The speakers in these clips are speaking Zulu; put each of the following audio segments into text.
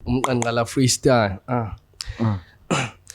Umqanqala freestyle. Ah.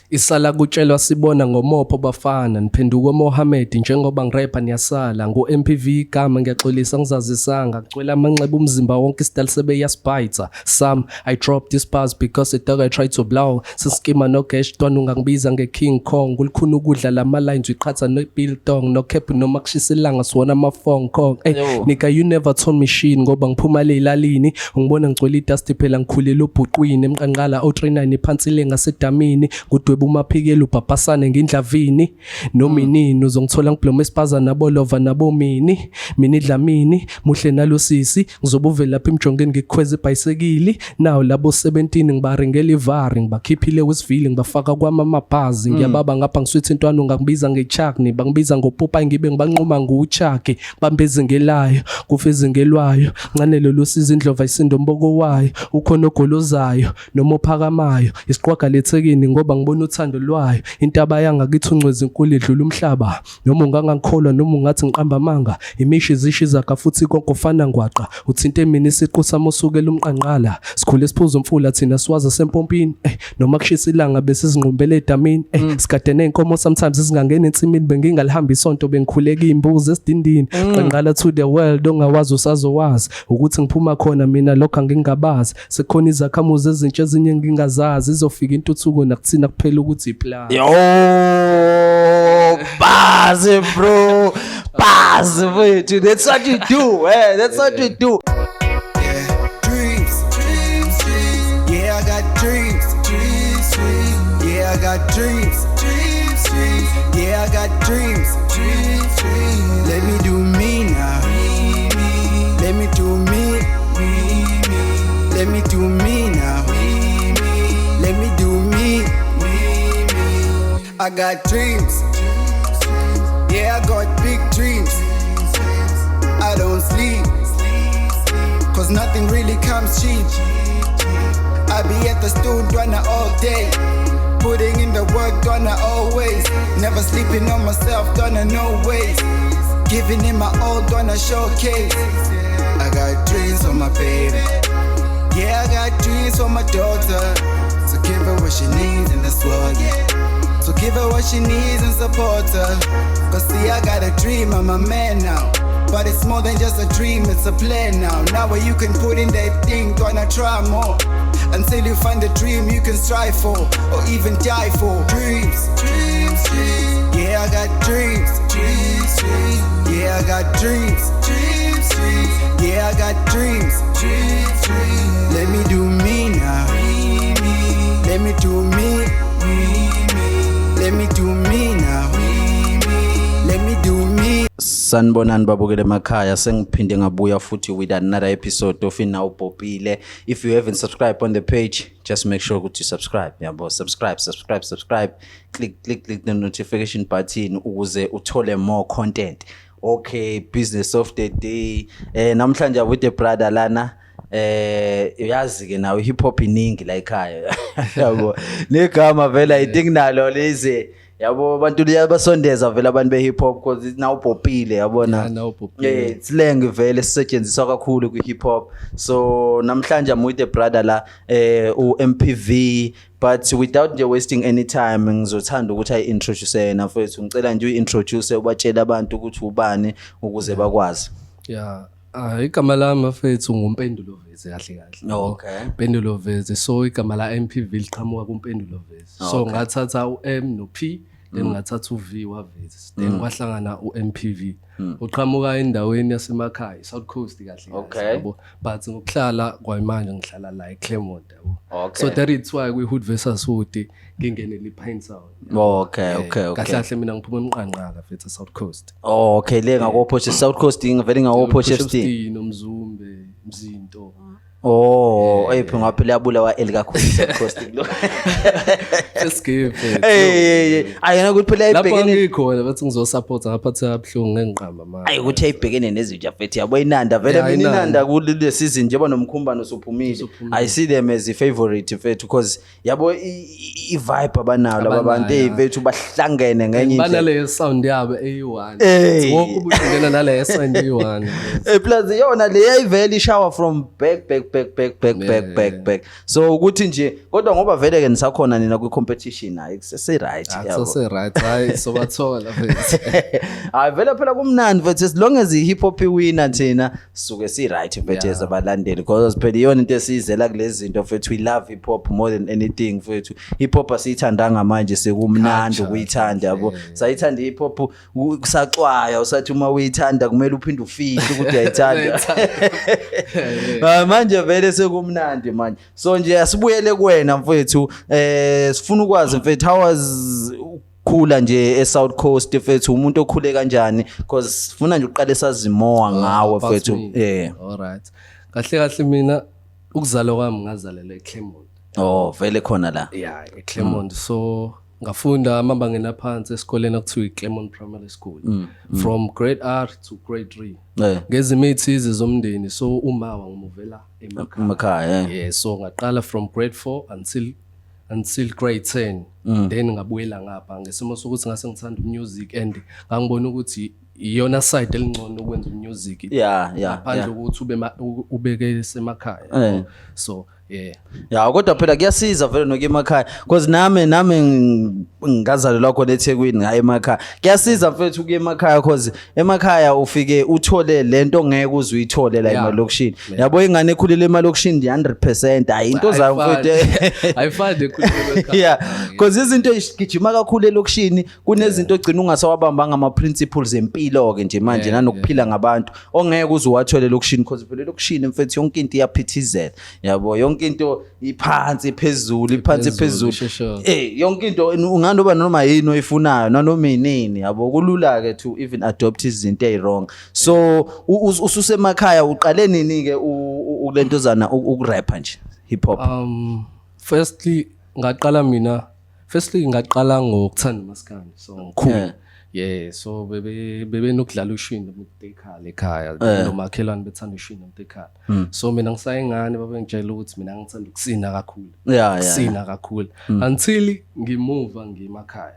Isala kutshelwa sibona ngomopho bafana, niphenduka oMohammed njengoba ngirepha niyasala ngu-MPV igama, ngiyaxolisa ngizazisanga, kugcwele amanxeba umzimba wonke, isidali sebeyasibhayitha. Some I drop this bars because the dog I try to blow siskima no cash ntwana, ungangibiza nge-King Kong, kulikhuna ukudla lama lines, uyiqhatha no-biltong no cap noma kushisa ilanga siwona ama-phone Kong. Hey nigga, you never told me shit ngoba ngiphuma le lalini, ungibona ngigcwele idust phela ngikhulele obhuqwini emqanqala o39 phansi le ngasedamini, ngudweba umaphikelo ubhabhasane ngindlavini noma inini uzongithola ngibloma esipaza nabolova nabomini mina idlamini muhle nalosisi, ngizobe uvela lapha emjongeni ngikukhweza ibhayisekili nawo labo 17, ngibaringela ivari, ngibakhiphile wesivili, ngibafaka kwami amabhazi, ngiyababa ngapha ngiswithi intwana, ungangibiza ngechakni, bangibiza ngopopayi, ngibe ngibanquma nguchaki, bambe ezingelayo kufa ezingelwayo, ncane lolu siza indlova isindo umboko wayo ukhona ogolozayo noma ophakamayo isiqwaga lethekini ngoba ngibona uthando lwayo, intaba yangakithi uncwezi inkulu idlula umhlaba, noma ungangangikholwa noma ungathi ngiqamba amanga, imishi izisho izaga futhi konke ufana ngwaqa uthinte mina isiqu sami osukela umqanqala, sikhule siphuza umfula thina siwaza sempompini, noma kushisa ilanga bese sizinqumbele edamini, sigade ney'nkomo sometimes zingangena ensimini, bengingalihamba isonto bengikhuleka iy'mbuzi esidindini, qanqala to the world, ongawazi usazowazi ukuthi ngiphuma khona mina, lokho angingabazi, sekukhona izakhamuzi ezintsha ezinye ngingazazi, izofika intuthuko nakuthina kuphela ukuthi iplan. Yo, bars, bro. Bars, mfethu. That's what you do, eh? That's what you do. Yeah, dreams, dreams, dreams. Yeah, I got dreams, dreams, dreams. Yeah, I got dreams, dreams, dreams. Yeah, I got dreams, dreams, dreams. Let me do me now. Let me do me. Let me do me now. Let me do me. I got dreams. Yeah, I got big dreams. I don't sleep. 'Cause nothing really comes cheap. I be at the studio doing all day. Putting in the work, done always. Never sleeping on myself, done no ways. Giving in my all, done a showcase. I got dreams for my baby. Yeah, I got dreams for my daughter. So give her what she needs in this world, yeah. So give her what she needs and support her. 'Cause see, I got a dream, I'm a man now. But it's more than just a dream, it's a plan now. Now where you can put in that thing, gonna try more. Until you find the dream you can strive for, or even die for. Dreams, dreams, dreams. Yeah, I got dreams, dreams, dreams. Yeah, I got dreams, dreams, dreams. Yeah, I got dreams, dreams, dreams. Let me do me now. Let me do me. Let me do me now. Let me do me. Sanibonani babukele emakhaya, sengiphinde ngabuya futhi with another episode of Inawu Popile. If you haven't subscribed on the page, just make sure ukuthi you subscribe. Yabo, subscribe, subscribe, subscribe. Click, click, click the notification button ukuze uthole more content. Okay, business of the day. Namhlanje with the brother lana, uyazi ke nawe hip hop iningi la ekhaya, yabo, negama vele I think nalo lezi, yabo, abantu liyabasondeza vele abantu be hip hop because now popile, yabona. Yeah, now popile. Yeah, slang vele sisetshenziswa kakhulu kwi hip hop. So namhlanje I'm with the brother la, u MPV, but without nje wasting any time ngizothanda ukuthi ayi introduce yena. Mfethu, ngicela nje uyi-introduce, ubatshele abantu ukuthi ubani ukuze bakwazi. Yeah. Ah, igama lami mfethu nguMpendulo Vezi kahle kahle. Mpendulo Vezi. So igama la MPV liqhamuka kuMpendulo Vezi. So ngathatha u-M no P, then ngathatha u-V waVezi. Then kwahlangana u-MPV. Uqhamuka endaweni yasemakhaya, South Coast kahle kahle. Yabo. But ngokuhlala kwamanje ngihlala la eClermont, yabo. So that is why kwi Hood versus Hood ngingenele iPinetown. Kahle kahle mina ngiphuma emqanqala mfethu, South Coast. Oh, okay, le ngako Potchefstroom, South Coast ngivele ngako Potchefstroom. Nomzumbe, Mzinto. Oh, eyiphi ngaphela yabulawa eli kakhulu South Coast lo. First game mfethu. Hey hey hey, ayena ukuthi phela Lapho ibhekene ngikhona bathi ngizosupporta, ngaphatheka kabuhlungu, ngengiqamba manje. Ayi, ukuthi ayibhekene nezinja mfethu, yabo, inanda vele. Yeah, Mina Inanda. inanda kule season, njengoba nomkhumbano usuphumile, I see them as a favorite mfethu, because yabo i-vibe abanalo laba bantu. Abanayo. Hey mfethu, bahlangene ngenye indlela. Banaleyo sound yabo eyi-one. Hey. Wonke umuntu ungena naleyo sound eyi-one. Plus yona le yayivele ishawa from back back back back back back back back, so ukuthi nje kodwa ngoba vele ke nisakhona nina kwi-competition, hayi, kusese-right, yabo. Akusase-right, hayi, sobathola mfethu. Hayi vele phela kumnandi mfethu, as long as i-hip hop iwina, thina sisuke si-right mfethu as abalandeli, because phela iyona into esiyizela kulezi zinto mfethu. We love hip hop more than anything mfethu. Hip hop asiyithandanga manje sekumnandi Culture, ukuyithanda, yabo. Sayithanda i-hip hop kusaxwaya, usathi uma uyithanda kumele uphinde ufihle ukuthi uyayithanda. Ah, manje vele sekumnandi manje. So nje asibuyele kuwena mfethu, sifuna ukwazi mfethu, how was ukukhula nje eSouth Coast mfethu? Umuntu okhule kanjani? Because sifuna nje uqale sazi more ngawe About mfethu. me. Yeah. Alright, kahle kahle mina ukuzalwa kwami ngazalelwa eClermont. Oh, vele khona la. Yeah, eClermont. So ngafunda amabangeni aphansi esikoleni okuthiwa iClermont Primary School from grade R to grade 3. Ngezimo ey'thize zomndeni, so uma wangimuvela emakhaya. Emakhaya, eh. Yeah, so ngaqala from grade 4 until grade 10, then ngabuyela ngapha ngesimo sokuthi ngase ngithanda umusic and ngangibona ukuthi iyona side elingcono ukwenza umusic ngaphandle kokuthi ubeke semakhaya. So yeah. Ya, kodwa phela kuyasiza vele nokuya emakhaya, because nami ngazalelwa khona eThekwini, ngaye emakhaya. Kuyasiza mfethu ukuya emakhaya, because emakhaya ufike uthole lento ongeke uze uyithole la emalokishini, yabo. Ingane ekhulele emalokishini 100%, hayi, into zayo mfethu. Ayifani ekhulele ekhaya. Yeah, because izinto ezigijima kakhulu elokishini, kunezinto ogcina ungasawabambanga ama-principles empilo ke nje manje, nanokuphila ngabantu ongeke uze uwathole elokishini, because phela elokishini mfethu yonke into iyaphithizela, yabo. Yonke into iphansi phezulu, iphansi Phezulu, phezulu. sure. Yonke into unganoba noma yini oyifunayo nanoma yinini, yabo. Kulula ke to even adopt izinto eziwrong. So ususemakhaya uqale nini ke ulentozana ukurappa nje hip hop? Firstly ngaqala mina, firstly ngaqala ngokuthanda umaskandi, so ngikhulu. Yeah, so bebe bebenokudlala ushwini nomuntu ekhaya, nomakhelwane bethanda ushwini nomuntu ekhaya. So mina ngisayingane babengitshela ukuthi mina ngithanda ukusina kakhulu. Ukusina kakhulu until ngimuva ngimakhaya.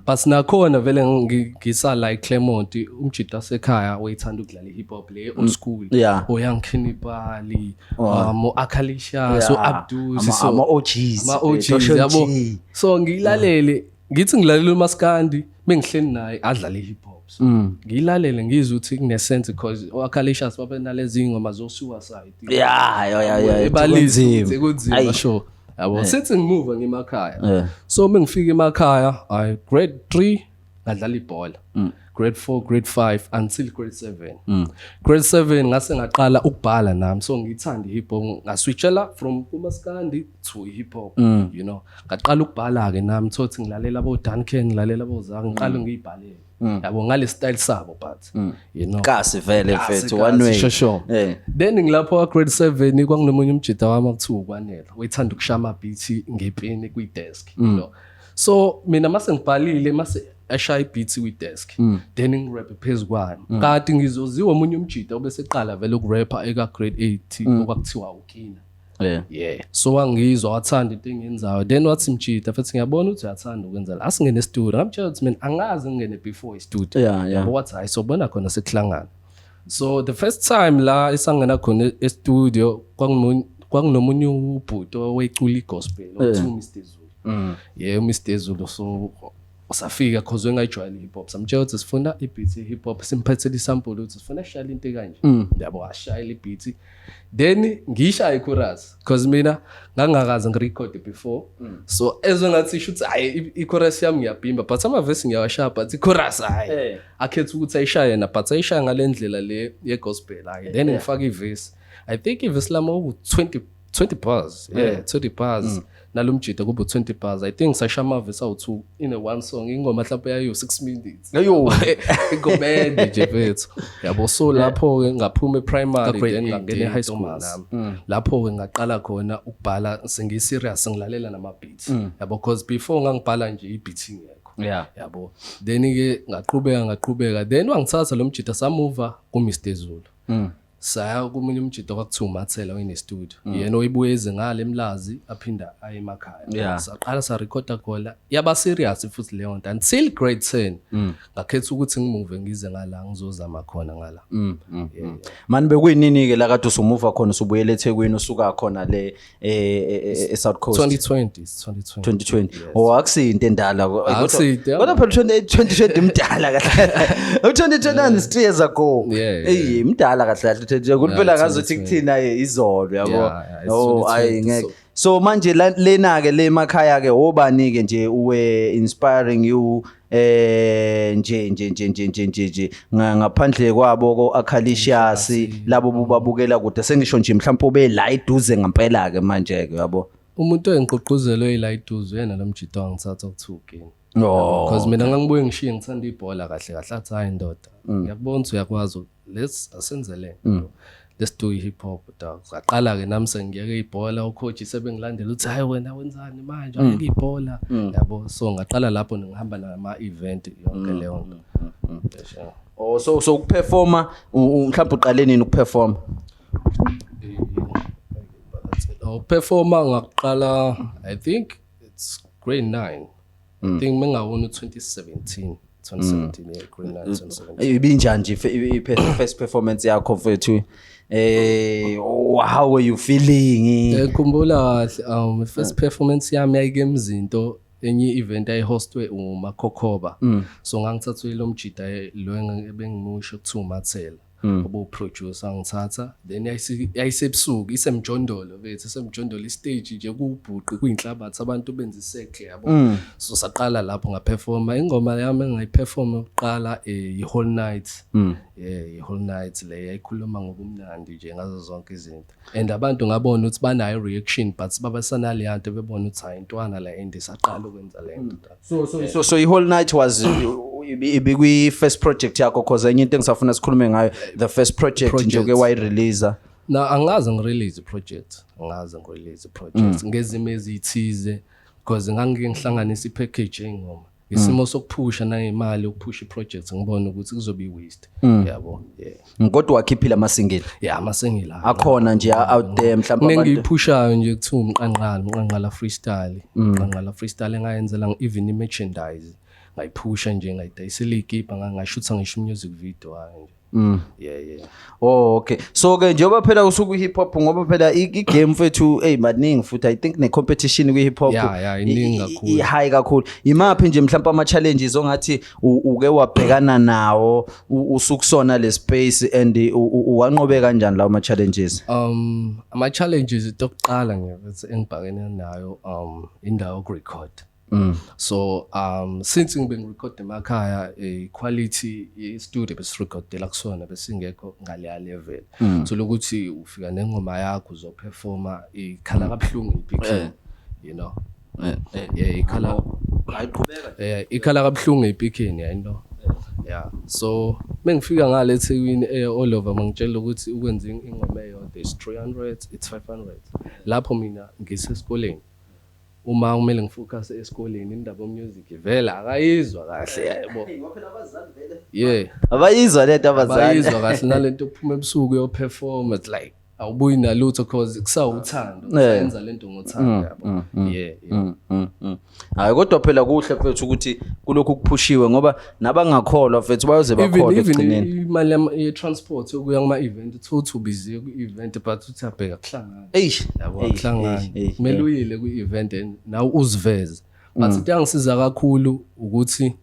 But nakhona vele ngisala eClermont, umjita wasekhaya wayethanda ukudlala i-hip hop le old school. OYoung Cannibal, o-Akhalicious, o-Abduz, so Ama-OGs, ama-OGs, Tosho yabo. G. So ngiyilalele, ngithi ngilalela umaskandi, bengihleli naye adlale i-hip hop, so ngiyilalele ngizwe ukuthi kunesense, because o-Akhalicious babenalezi iy'ngoma zo-suicide. Yeah. Ebalisa Kunzima. ukuthi kunzima. Ayi. Sure, yabo, sithi ngimuva ngemakhaya. So mengifika emakhaya, I grade 3 ngadlala ibhola, grade 4, grade 5 until grade 7. Grade 7 ngase ngaqala ukubhala nami, so ngithanda hip hop, ngaswitchela from kumaskandi to hip hop. Ngaqala ukubhala ke nami, thothi ngilalela abo Duncan, ngilalela abo Zaka, ngiqala ngiyibhalele, yabo, ngale style sabo, but Kasi vele Kasi, mfethu, kasi, one way. Sure. Then ngilapho ka grade 7 kwakunomunye umjida wami akuthiwa uKwanele, wayethanda ukushaya ama-beat ngepeni kwi-desk. So mina mase ngibhalile, mase ashaya i-beat kwi-desk, then ngirap phezu kwayo. Kanti ngizoziwa omunye umjida obeseqala vele ukurapha eka grade 8 okwakuthiwa uKina. Yeah, so wangizwa, wathanda into engiyenzayo, then wathi, "Mjida futhi ngiyabona ukuthi uyathanda ukwenza la, asingene estudio." Ngamtshela ukuthi mina angazi ngingene before istudio. Yabo, wathi, "Hayi, sobona khona sekuhlangana." So the first time la esangena khona e-studio, kwakunomunye ubhuti owayecula igospel okuthiwa Mr Zulu. Yeah, Mr Zulu. So safika, cause wengayijwayele hip hop, samtshela ukuthi sifuna i-beat ye-hip hop, simphethele isample ukuthi sifuna sishayele into ekanje, yabo. Ashayele i-beat, then ngiyishaye i-chorus, cause mina ngangakaze ngirecord before. So ezwe ngathi shuthi hayi, i-chorus yami ngiyabhimba, but amavesi ngiyawashaya, but i-chorus hayi. Akhetha ukuthi ayishaye yena, but ayishaye ngale ndlela le ye-gospel, hayi. Then ngifake ivesi, I think ivesi lami oku 20 20 bars, yeah, 20 bars. Nalomjida kube 20 bars. I think sasha amavesi awu-2 in a one song. Ingoma mhlawumbe yayo 6 minutes. Ayo. Ingoma ende nje mfethu, yabo. So lapho-ke ngaphuma e-primary, Ka-grade then eight, ngangena e-high school nami. Lapho-ke ngaqala khona ukubhala sengiyi-serious, ngilalela nama-beats, yabo, cause before ngangibhala nje i-beat ingekho. Yabo, then-ke ngaqhubeka, ngaqhubeka, then wangithatha lo mjida, samuva ku-Mr Zulu, saya komunye umjida kwakuthiwa uMathela oyine-studio, yena oyibuye eze ngale eMlazi, aphinda aye emakhaya. Saqala sarekhoda khona, yaba serious futhi leyo nto until grade 10 ngakhetha ukuthi ngimuve ngize ngala, ngizozama khona ngala. Mani bekuyinini ke la kade usumuva khona, usubuyela eThekwini, usuka khona le e-South Coast? 2020, it's 2020. 2020. Oh, akusinto endala. Akusiyinto, Kodwa phela 2020 mdala kahle. U2021 is 3 years ago. Yeah. Ey, mdala kahle kahle 2020. Kuphela ngazuthi 2020. kuthina izolo, yabo. Yeah, it's Oh, ayi 2020, ngeke. so- So manje lena ke le emakhaya ke, obani ke nje uwe inspiring you nje ngaphandle kwabo ko Akhalicious, labo bubabukela kude, sengisho nje mhlawumbe ube la eduze ngempela ke manje ke, yabo? Umuntu engigqugquzelwe yila eduze, yena lo mjida wangithatha kuthiwa ugeni. Because mina ngangibuye ngishiye ngithanda ibhola kahle kahle, athi, "Hayi ndoda, ngiyakubona ukuthi uyakwazi, let's asenze le nto, let's do i-hip hop, dog." Ngaqala ke nami sengiyeke ibhola, ucoach sebengilandela uthi, "Hayi wena, wenzani manje? Ayeke ibhola," yabo. So ngaqala lapho ngihamba nama-event, yonke leyo nto. Sure. Oh, so ukuperforma, mhlawumbe uqale nini ukuperforma? Oh, performa ngaqala, I think it's grade 9, I think mengawona 2017, 2017, yeah, grade 9, 2017. Ibinjani nje i-first performance yakho mfethu? Oh, how were you feeling? Ngikhumbula kahle, first performance yami yayike emzinto, enye event ayihostwe uMakhokhoba. So ngangithathwe lo mjida lo ebengimusho kuthiwa uMathela, obu-producer, ngithatha, then yayisebusuku, isemjondolo bethu, isemjondolo, istage nje kuwubhuqi, kuyinhlabathi, abantu benza isekle, yabo. So saqala lapho ngaperforma ingoma yami engayiperforma yokuqala, i-whole night, yeah, i-whole night le yayikhuluma ngobumnandi nje ngazo zonke izinto, and abantu ngabona ukuthi banayo reaction, but babasanaleya nto bebona ukuthi hayi intwana la and saqala ukwenza le nto. So i-whole night was ibikwi first project yakho? Cause enye into engisafuna sikhulume ngayo, the first project nje Project. ke wayirelease. Na angaze ngirelease i-project, angaze ngirelease i-project ngezimo ezithize, because ngangike ngihlanganisa i-package yey'ngoma, isimo sokuphusha nangemali ukuphusha i-project, ngibone ukuthi kuzobe i-waste, yabo, yeah. Kodwa wakhiphile ama-single? Yeah, ama-single Akhona nje out there mhlawumbe abantu? Nengiyiphushayo nje kuthiwa umqanqala, umqanqala freestyle, umqanqala freestyle engayenzela even i-merchandise, ngayiphusha nje, ngayidayisela iy'kibha, ngashutha ngisho music video wayo nje, yeah. Oh, okay. So ke njengoba phela usuku hip hop, ngoba phela i-game mfethu, hey, maningi futhi, I think ne competition kwi hip hop Yeah, iningi kakhulu. i high kakhulu. Imaphi nje mhlawumbe ama challenges ongathi uke wabhekana nawo usukusona le space, and uwanqobe kanjani lawo ma challenges? Ama challenges, into yokuqala ngiyathi engibhakene nayo, indawo yokurecord. So since ngibe ngirecord emakhaya, quality ye-studio besirecordela kusona besingekho ngaleya level. So lokuthi ufika nengoma yakho uzoperforma, ikhala kabuhlungu ipicking. Yeah, ikhala Ayiqhubeka. Ikhala kabuhlungu epikini, you know. Yeah. So mengifika ngale eThekwini, all over mangitshela ukuthi ukwenza ingoma eyodwa is 300, it's 500. Lapho mina ngisesikoleni. Uma kumele ngifocus esikoleni, indaba music vele akayizwa kahle, yabo. Yeah. Abayizwa lento abazali. Bayizwa kahle nalento yokuphuma ebusuku uyoperform, it's like awubuyi nalutho cause kusawuthando, usenza lento ngothando, yabo. Yeah. Hayi, kodwa phela kuhle mfethu ukuthi kulokhu kuphushiwe, ngoba nabangakholwa mfethu bayoze Even bakholwe even ekugcineni. imali ye-transport yokuya kuma-event, uthi ubiziwe ku-event but uthi abheka kuhlangana. Eish. Yabo, Eish, akuhlangani. Eish, eish, Kumele uyile kwi-event and nawe uziveze, but into yangisiza kakhulu ukuthi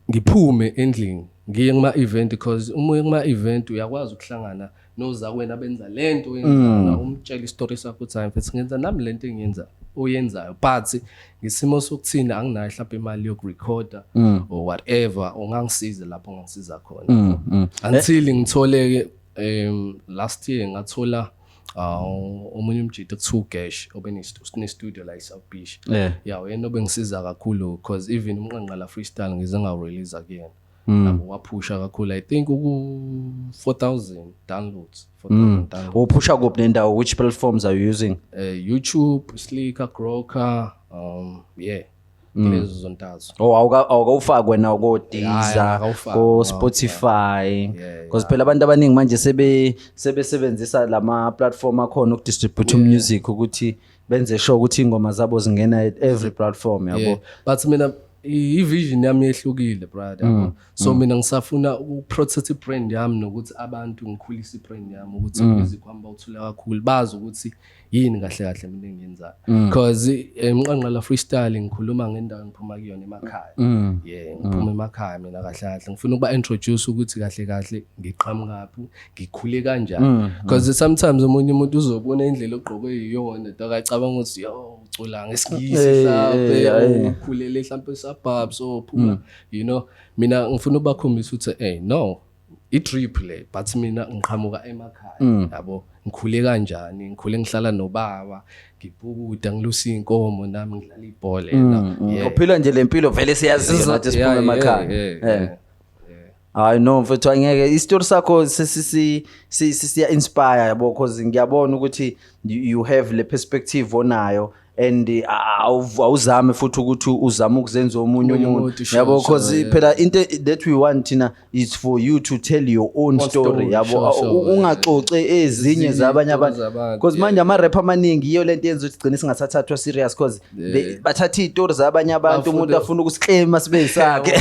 ngiphume endlini ngiye kuma-event, because uma uye kuma-event uyakwazi ukuhlangana nozakwena abenza lento oyenzayo, umtshela isitori sakho ukuthi, "Hayi mfethu, ngenza nami lento engiyenza oyenzayo, but ngesimo sokuthina anginayo mhlawumbe imali yokurekhoda or whatever, ungangisiza lapho ungangisiza khona," until ngithole-ke last year ngathola. Omunye umjita kuthiwa uGash obene-studio la e-South Beach. Yeah, uyena obengisiza kakhulu, because even umnqanqala freestyle ngize ngawurelease kuyena. Yabo, waphusha kakhulu, I think uku 4000 downloads, 4000 downloads. Uphusha kuphi nendawo? Which platforms are you using? YouTube, Slikour, Grokker, yeah, kulezo zontathu. Oh, awukawufaki wena ko Deezer, Akawufaki, ko Spotify? Yeah. Because phela abantu abaningi manje sebesebenzisa lama platform akhona ukudistribute music, ukuthi benze sure ukuthi ingoma zabo zingena at every platform, yabo. Yeah, but mina i-vision yami yehlukile, brother, yabo. So mina ngisafuna ukuprotect i-brand yami nokuthi abantu ngikhulise i-brand yami, ukuthi music wami bawuthula kakhulu, bazi ukuthi yini kahle kahle mina engiyenzayo, because emnqanqala freestyle ngikhuluma ngendawo engiphuma kuyona, emakhaya. Yeah, ngiphuma emakhaya mina. Kahle kahle ngifuna ukuba introduce ukuthi kahle kahle ngiqhamukaphi, ngikhule kanjani, because sometimes omunye umuntu uzobona indlela ogqoke yiyona, akacabanga ukuthi yo, ucula ngesiNgisi mhlawumbe, ukhulele mhlawumbe suburbs or phuma, mina ngifuna ukubakhombisa ukuthi hey, no, i-drip le, but mina ngiqhamuka emakhaya, yabo. Ngikhule kanjani? Ngikhule ngihlala nobaba, ngibhukuda, ngilusa iy'nkomo, nami ngidlala ibhola, yeah. Uphila nje lempilo vele siyaziyo nathi siphuma emakhaya. Hayi no, mfethu, angeke, isitori sakho siya inspire, yabo, because ngiyabona ukuthi you have le perspective onayo and awuzame futhi ukuthi uzame ukuzenza omunye Omunye umuntu, umuntu, sure, yabo, because phela into that we want thina is for you to tell your own Own story, story, yabo. sure. Ungaxoxe ezinye Ezinye zabanye abantu, zabantu, because manje ama-rap amaningi, iyo lento yenza ukuthi gcine singasathathwa serious, because bathatha iy'tori zabanye abantu, umuntu afuna ukusiclaima sibe sakhe,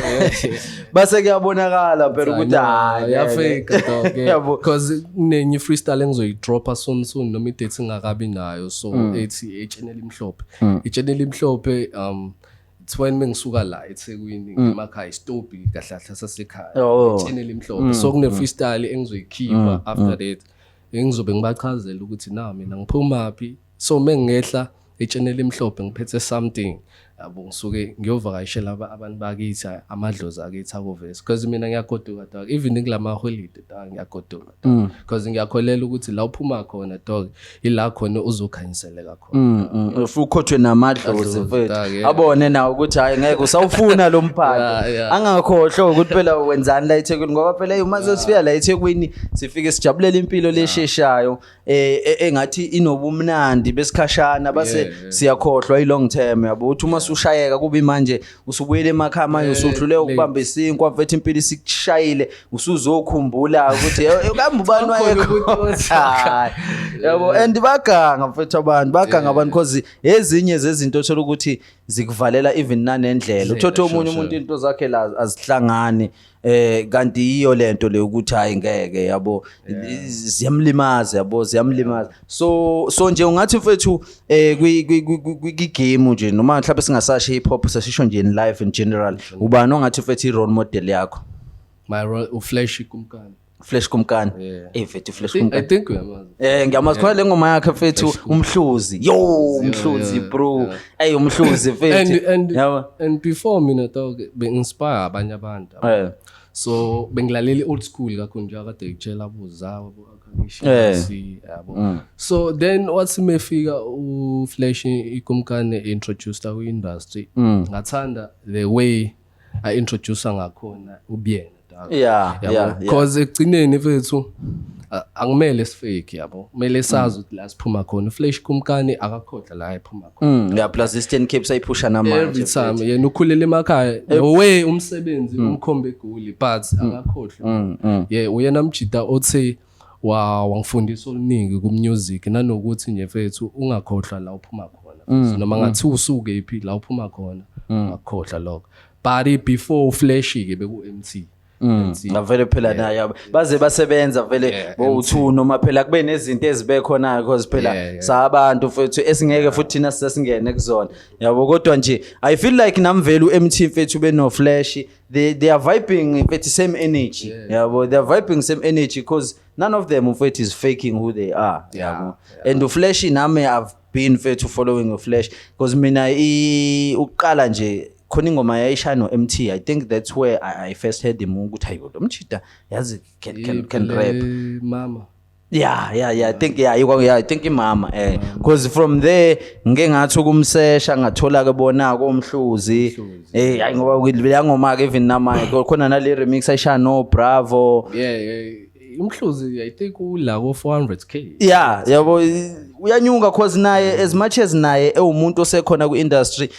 base kuyabonakala phela ukuthi hayi, ngeke. Yafika dog, yeah. Yabo. Because kunenye freestyle engizoyidropa soon soon, noma idate ingakabi nayo, so ethi etsheni elimhlophe, itsheni elimhlophe, it's when mengisuka la eThekwini emakhaya, isitopi kahle kahle sasekhaya, etsheni elimhlophe. So kune freestyle engizoyikhipha after that, engizobe ngibachazela ukuthi na mina ngiphumaphi. So mengehla etsheni elimhlophe ngiphethe something, yabo, ngisuke ngiyovakashela abantu bakithi, amadlozi akithi akovesi, because mina ngiyagoduka dog, even kulama holiday dog, ngiyagoduka dog, because ngiyakholela ukuthi la uphuma khona dog, ila khona uzokhanyiseleka khona. Ukhothwe namadlozi, Amadlozi, mfethu. dog, yeah. Abone nawo ukuthi hayi, ngeke usawufuna lo mphato. Angakhohlwa ukuthi phela wenzani la eThekwini, ngoba phela hey, uma sesifika la eThekwini sifike sijabulela impilo lesheshayo, engathi inobumnandi besikhashana, base siyakhohlwa i long term, yabo, uthi uma usushayeka kubi manje usubuyela emakhaya manje, usuhluleka ukubamba isinkwa, mfethu, impilo isikushayile, usuzokhumbula ukuthi kambe ubani Bakhona wayekho. ukuthi Hayi, yabo, and baganga, mfethu, abantu baganga abantu, because ezinye zezinto othola ukuthi zikuvalela even nanendlela, uthothe omunye umuntu into zakhe la azihlangani, kanti yiyo lento le ukuthi hayi, ngeke, yabo, ziyamlimaza, yabo, ziyamlimaza. So nje ungathi, mfethu, kwi game nje, noma mhlawumbe singasasho hip hop, sasisho nje in life in general, ubani ongathi, mfethu, i role model yakho? My role, uFlash Kumkani. Flash Kumkani? Yeah. Mfethu, Flash I Kumkani. think uyamazi. Ngiyamazi khona le ngoma yakhe, mfethu, umhluzi, yo, umhluzi, bro, ey, umhluzi, mfethu. And Yabo. And before mina dog be-inspire abanye abantu. So bengilalela i-old school kakhulu nje, akade ngitshela abozawo, abo yabo. So then wathi mefika uFlash iKumkani, introduced ku-industry, ngathanda the way a-introduce ngakhona ubuyena dog. Because ekugcineni, mfethu, akumele sifake, yabo, kumele sazi ukuthi la siphuma khona. uFlash Kumkani akakhohlwa la ephuma khona. Yeah, plus Eastern Cape sayiphusha namanje. Every time yena ukhulele emakhaya, no way umsebenzi umkhombe egoli, but akakhohlwa. Yeah, uyena mjida othe wa wangifundisa oluningi ku-music, nanokuthi nje, mfethu, ungakhohlwa la uphuma khona, mfethu. Noma ngathi usuke phi, la uphuma khona ungakhohlwa lokho. But before Flash ke beku MT. Ngavele phela naye, yabo, baze basebenza vele bo-two, noma phela kube nezinto ezibe khona, because phela sabantu, mfethu, esingeke futhi thina sisingene kuzona, yabo. Kodwa nje I feel like nami vele u-MT, mfethu, beno Flash, they are vibing, mfethu, same energy, yabo. They are vibing same energy because none of them, mfethu, is faking who they are, yabo. And uFlash nami I've been, mfethu, following uFlash, because mina ukuqala nje khona ingoma yayishaya no-MT, I think that's where I first heard him ukuthi hayi, lo mchita yazi can rap. Mama. Yeah, I think, yeah, yeah, I think imama, because from there ngike ngathi ukumsesha, ngathola ke bona komhluzi, hayi, ngoba leya ngoma ke even namanje khona nale remix ayishaya no Bravo. Yeah, imhluzi I think ula ko 400K. Yeah, yabo, uyanyuka cause naye, as much as naye ewumuntu osekhona ku-industry,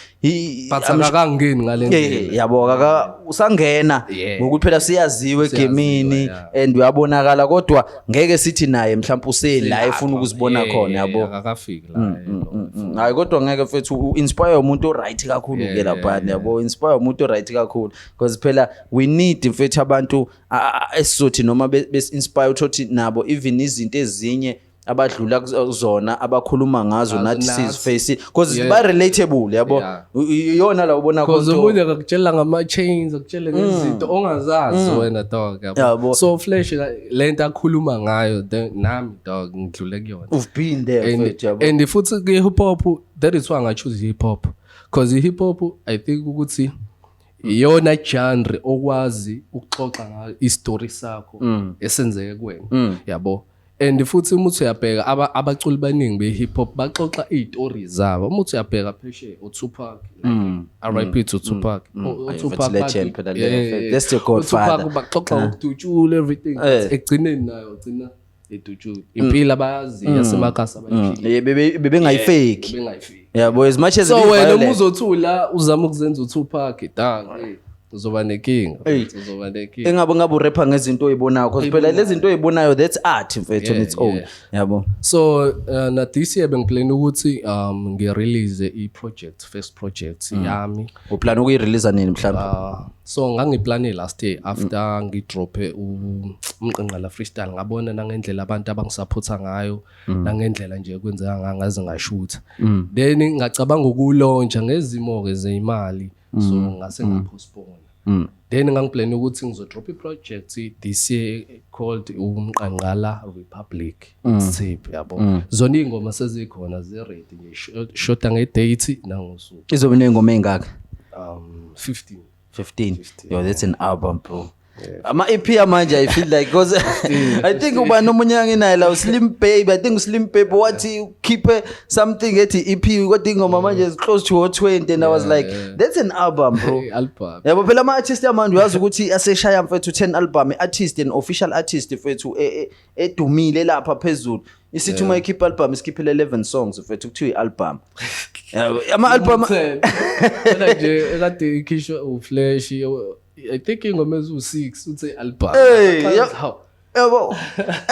but akakangeni ngale ndlela. Yabo, kaka usangena ngokuthi phela siyaziwe Siyaziwa, egemini and uyabonakala, kodwa ngeke sithi naye mhlawumbe usela efuna ukuzibona khona, yabo. Akakafiki la, yebo. Hayi, kodwa ngeke mfethu, u-inspire umuntu o-right kakhulu ke lapha, yabo, inspire umuntu o-right kakhulu because phela we need, mfethu, abantu esizothi noma bes-inspire, utholukuthi nabo even izinto ezinye abadlula kuzona abakhuluma ngazo nathi nathi. siziface because ba-relatable, yabo. Iyona la ubona Because khona. omunye akakutshela ngama-chains, akutshele ngezinto ongazazi wena, dog, yabo. Yabo. So Flash, lento akhuluma ngayo, nami, dog, ngidlule kuyona. You've been there, And, mfethu, yabo. and futhi ke-hip hop, that is why ngachoose hip hop, because i-hip hop, I think ukuthi iyona genre okwazi ukuxoxa ngayo isitori sakho esenzeke kuwena, yabo. And futhi uma uthi uyabheka, abaculi baningi be-hip hop baxoxa iy'tori zabo. Uma uthi uyabheka phesheya, uTupac, like, RIP to Tupac. Ayi, uTupac mfethu, legend phela leyo, mfethu. That's the godfather. uTupac baxoxa ngokudutshula, everything. Ekugcineni nayo ugcina edutshula impilo abayaziyo yasemakasi abayiphila. Bebengayifeki. Bengayifiki. Yabo, as much as So wena be-violent. uma uzothula uzama ukuzenza uTupac, dang, hey, uzoba nenkinga, uzoba nenkinga. Engabe ngabe urepha ngezinto oyibonayo, because phela lezi zinto oyibonayo, that's art, mfethu, on its own, yabo. So na this year bengiplan ukuthi ngirelease i-project, first project yami. Uplan ukuyirelease nini mhlawumbe? So ngangiplane last year after ngidrophe umqinqala freestyle, ngabona nangendlela abantu abangisupporta ngayo, nangendlela nje kwenzeka ngayo, ngaze ngashutha, then ngacabanga ukulauncha ngezimo ke zeyimali, so ngase ngapostpone. Then ngangiplan ukuthi ngizodrop i-project this year called Umqangqala Republic tape, yabo. Zona iy'ngoma sezikhona, zi-ready nje, shoda ngedate nangosuku. Izobe ney'ngoma ey'ngaka? 15. 15? Yo, that's an album, bro. Ama-EP amanje, I feel like, because I think ubani omunye anginaye la, uSlim Baby, I think uSlim Baby wathi ukhiphe something ethi EP, kodwa ingoma manje is close to 20, and I was like, that's an album, bro. Album. Yabo, phela ama-artist amanje, uyazi ukuthi aseshaya, mfethu, 10 album, i-artist and official artist, mfethu, edumile lapha phezulu, isithi uma ikhipha album isikhiphele 11 songs, mfethu, kuthiwa i-album. Yabo, ama-album. Phela nje ekade ikhishwa uFlash, I think ingoma eziwu-6, uthe album. Hey, Hawu. Yabo,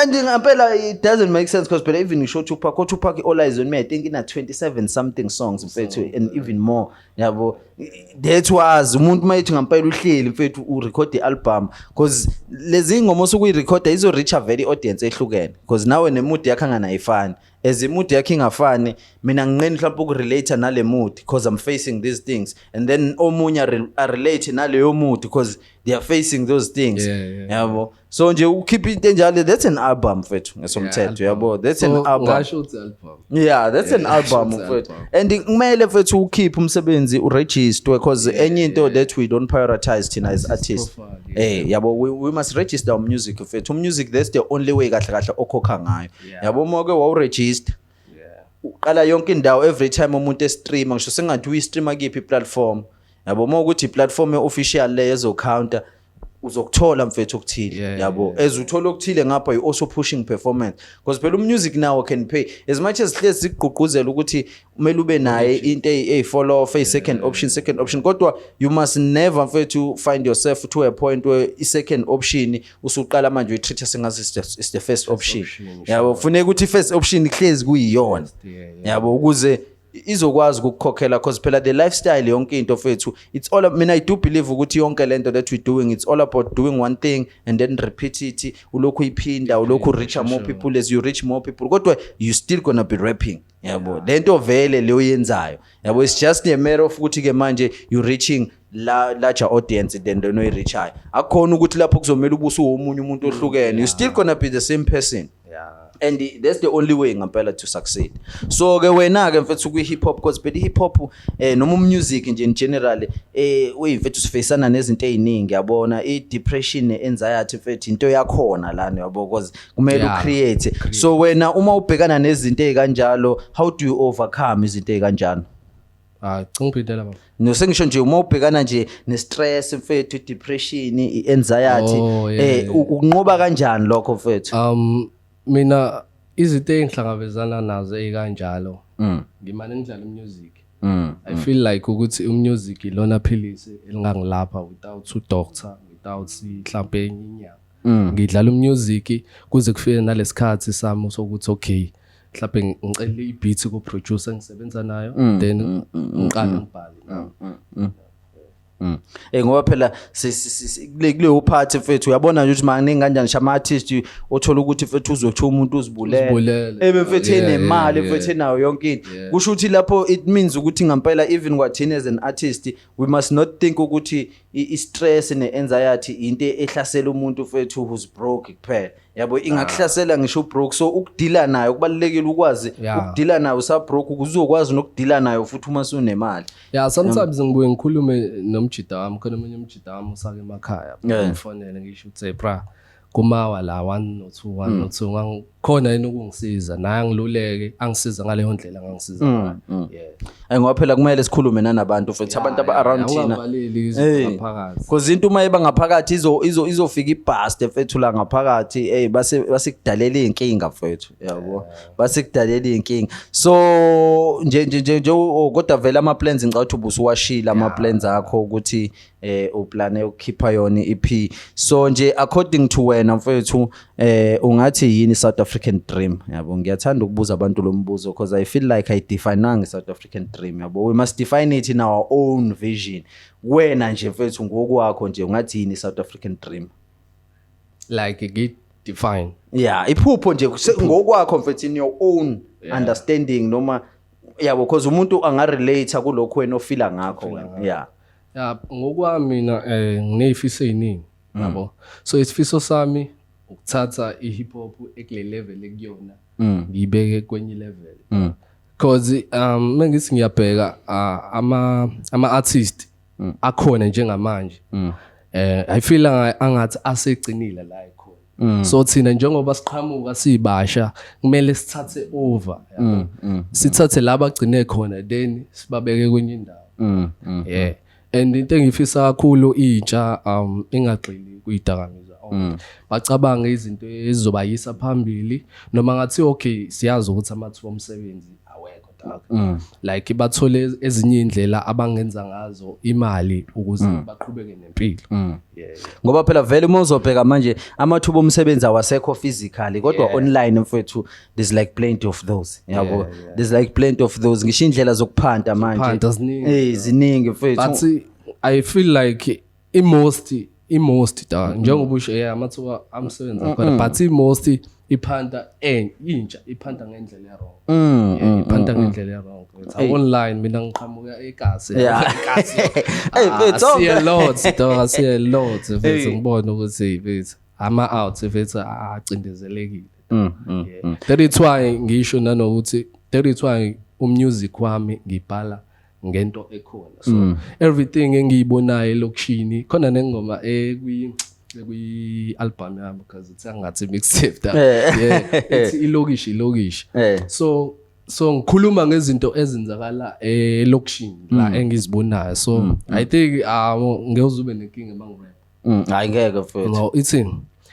and ngempela it doesn't make sense because phela even ngisho Tupac, Tupac, All Eyes on Me, I think ina 27 something songs, mfethu, and even more, yabo. That was umuntu mayethi ngempela uhleli, mfethu, urecord i-album, because lezi ngoma osukuyirecorda izo reach a very audience ehlukene, because nawe nemood yakho anganayifani. As imood yakho ingafani, mina nginqeni mhlawumbe ukurelate nale mood because I'm facing these things, and then omunye arelate naleyo mood because they are facing those things, yabo. So nje ukhipha into enjalo, that's an album, mfethu, ngesomthetho, yabo, that's an So, album. ngasho ukuthi album. Yeah, that's an album, it's an mfethu. album. And kumele, mfethu, ukhiphe umsebenzi uregister, because enye into that we don't prioritize thina as artists, profile. yabo, we must register our music, mfethu. Music, that's the only way kahle kahle okhokha ngayo, yabo. Uma ke wawuregister, uqala yonke indawo, every time umuntu estreama, ngisho sengathi uyistreama kiphi iplatform, yabo, uma ukuthi iplatform e-official leyo ezocounter, uzokuthola, mfethu, okuthile, yabo. As uthola okuthile ngapha, you also pushing performance, because phela umusic now can pay. As much as hlezi sikugqugquzela ukuthi kumele ube naye into eyi-follow off, eyi-second option, second option, kodwa you must never, mfethu, find yourself to a point where i-second option usuqala manje uyitreat sengathi it's the first option, option, yabo. Funeka ukuthi i-first option ihlezi kuyiyona, yabo, ukuze izokwazi ukukukhokhela, because phela the lifestyle, yonke into, fethu, it's all, mina I do believe ukuthi yonke lento that we doing, it's all about doing one thing and then repeat it, ulokhu uyiphinda, ulokhu reach more people. As you reach more people, kodwa you still gonna be rapping, yabo, lento vele leyo yenzayo, yabo. It's just a matter of ukuthi ke manje you reaching la larger audience than the oyireachayo. Akukhona ukuthi lapho kuzomela ube usuwomunye umuntu ohlukene, you still gonna be the same person. And that's the only way ngempela to succeed. So ke wena ke mfethu kwi hip hop, because phela hip hop noma music nje in general, uyimfethu, sifacana nezinto eziningi, yabona, i depression ne anxiety, mfethu, into yakhona lana, yabo, because kumele ucreate. So wena uma ubhekana nezinto ezikanjalo, how do you overcome izinto ezikanjalo? Ah, cingphindela baba. No, sengisho nje uma ubhekana nje ne-stress mfethu, i-depression, i-anxiety, Oh, yeah, ukunqoba kanjani lokho, mfethu? Mina izinto engihlangabezana nazo ezikanjalo, ngimane ngidlala music. I feel like ukuthi umusic ilona philisi elingangilapha without u doctor, without mhlambe enye inyanga. Ngidlala umusic kuze kufike nalesikhathi sami sokuthi okay, mhlawumbe ngicela i-beat ku producer engisebenza nayo, then ngiqale ngibhale. Ngoba phela kuleyo part mfethu, uyabona nje ukuthi maningi kanjani nje ama-artist othola ukuthi mfethu uzothiwa umuntu uzibulele. Uzibulele. Ebe mfethu enemali, mfethu, enayo yonke into. Kusho ukuthi lapho it means ukuthi ngempela even kwathina as an artist, we must not think ukuthi i-stress ne-anxiety into ehlasela umuntu mfethu who's broke kuphela, yabo. Ingakuhlasela ngisho ubroke, so ukudila nayo kubalulekile, ukwazi ukudila nayo usabroke ukuze uzokwazi nokudila nayo futhi uma sunemali. Yeah, sometimes ngibuye ngikhulume nomjida wami khona, omunye umjida wami usake emakhaya. Ngifonele ngisho ukuthi, "Hey bra, kumawa la 1 no 2, 1 no 2, ngangikhona yini ukungisiza?" Naye angiluleke, angisiza ngaleyo ndlela angangisiza ngayo, yeah. Ayi, ngoba phela kumele sikhulume nanabantu futhi, abantu aba-around thina. Ungavaleli izinto ngaphakathi. Because into uma iba ngaphakathi izofika ibust mfethu la ngaphakathi, hey, base basikudalela inkinga mfethu, yabo, basikudalela inkinga. So nje oh, kodwa vele ama plans, ngicela ukuthi ubusuwashila ama plans akho ukuthi uplane ukukhipha yona i-EP. So nje according to wena mfethu, ungathi yini South African dream, yabo? Ngiyathanda ukubuza abantu lo mbuzo because I feel like I define South African dream, yabo. We must define it in our own vision. Wena nje mfethu, ngokwakho nje, ungathi yini South African dream? Like ngi-define? Yeah, iphupho nje ngokwakho mfethu, in your own understanding noma, yabo, because umuntu angarelate kulokho wena ofila ngakho wena, yeah. Ya, ngokwami mina nginezifiso eziningi, yabo. So isifiso sami ukuthatha i-hip hop ekule level ekuyona, ngiyibeke kwenye level, because mengithi ngiyabheka, ama artist akhona njengamanje, I feel angathi asegcinile la ekhona. So thina njengoba siqhamuka sibasha, kumele sithathe over, yabo, sithathe la bagcine khona, then sibabeke kwenye indawo, yeah. And into engifisa kakhulu, intsha ingagxili kuyidakamizwa, bacabange izinto ezizobayisa phambili. Noma ngathi okay, siyazi ukuthi amathuba omsebenzi awekho dog, like bathole ezinye indlela abangenza ngazo imali ukuze baqhubeke nempilo, yeah. Ngoba phela vele uma uzobheka manje, amathuba omsebenzi awasekho physically, kodwa online mfethu there's like plenty of those, yabo. There's like plenty of those, ngisho indlela zokuphanta manje. Zokuphanta ziningi. Ziningi mfethu. But I feel like i-most da, njengoba usho, yeah, amathuba amsebenzi akhona, but i-most iphanta intsha iphanta ngendlela e-wrong. Yeah, iphanta ngendlela e-wrong. It's online. Mina ngiqhamuka ekasi. Ekasi. Hey, mfethu, I see a lot dog, I see a lot mfethu. Ngibona ukuthi mfethu ama out mfethu acindezelekile. Yeah. That is why ngisho nanokuthi that is why umusic wami ngibhala ngento ekhona. So everything engiyibonayo elokishini khona, nengoma ekwi album yami, because it's angathi mixtape da, yeah, ithi Ilokishi Ilokishi. So ngikhuluma ngezinto ezenzakala elokishini la engizibonayo. So I think ngeke uzube nenkinga mangirap. Hayi, ngeke mfethu. No, ithi,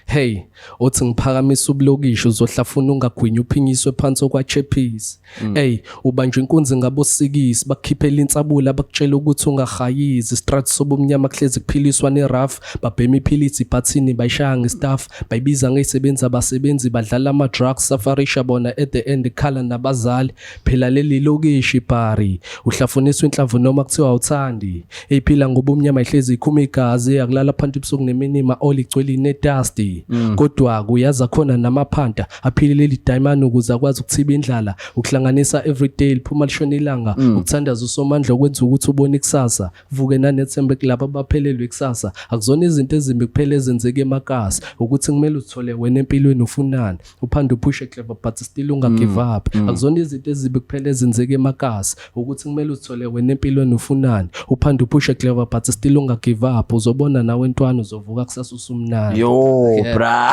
"Hey, uthi ngiphakamisa ubulokishi, uzohlafuna ungagwinya, uphinyiswe phansi okwachephisi. Hey, ubanjwe inkunzi ngabosikisi, bakukhiphela insabula, bakutshela ukuthi ungahayizi. Street sobumnyama kuhlezi kuphiliswa nerough, babhema iphilisi ibhathini, bayishaya ngestaff, bayibiza ngezisebenzi, abasebenzi badlala ama drugs, safarisha bona, at the end khala nabazali. Phela leli lokishi bari uhlafuniswa inhlamvu noma kuthiwa awuthandi. Eyiphila ngobumnyama ihlezi ikhuma igazi, akulala phansi ebusuku neminima oligcwele nedust." day. Kodwa kuyaza khona namaphanta aphilile lidayimane ukuze akwazi ukuthiba indlala, ukuhlanganisa everyday liphuma lishona ilanga, ukuthandaza uSomandla okwenza ukuthi ubone ikusasa, vuke nanethemba kulabo abaphelelwe ikusasa. Akuzona izinto ezimbi kuphela ezenzeka emakasi, ukuthi kumele uzithole wena empilweni ufunani, uphande uphushe clever but still unga-give up. Akuzona izinto ezimbi kuphela ezenzeka emakasi, ukuthi kumele uzithole wena empilweni ufunani, uphande uphushe clever but still unga-give up. Uzobona nawe ntwana, uzovuka kusasa usumnandi. Yo bra,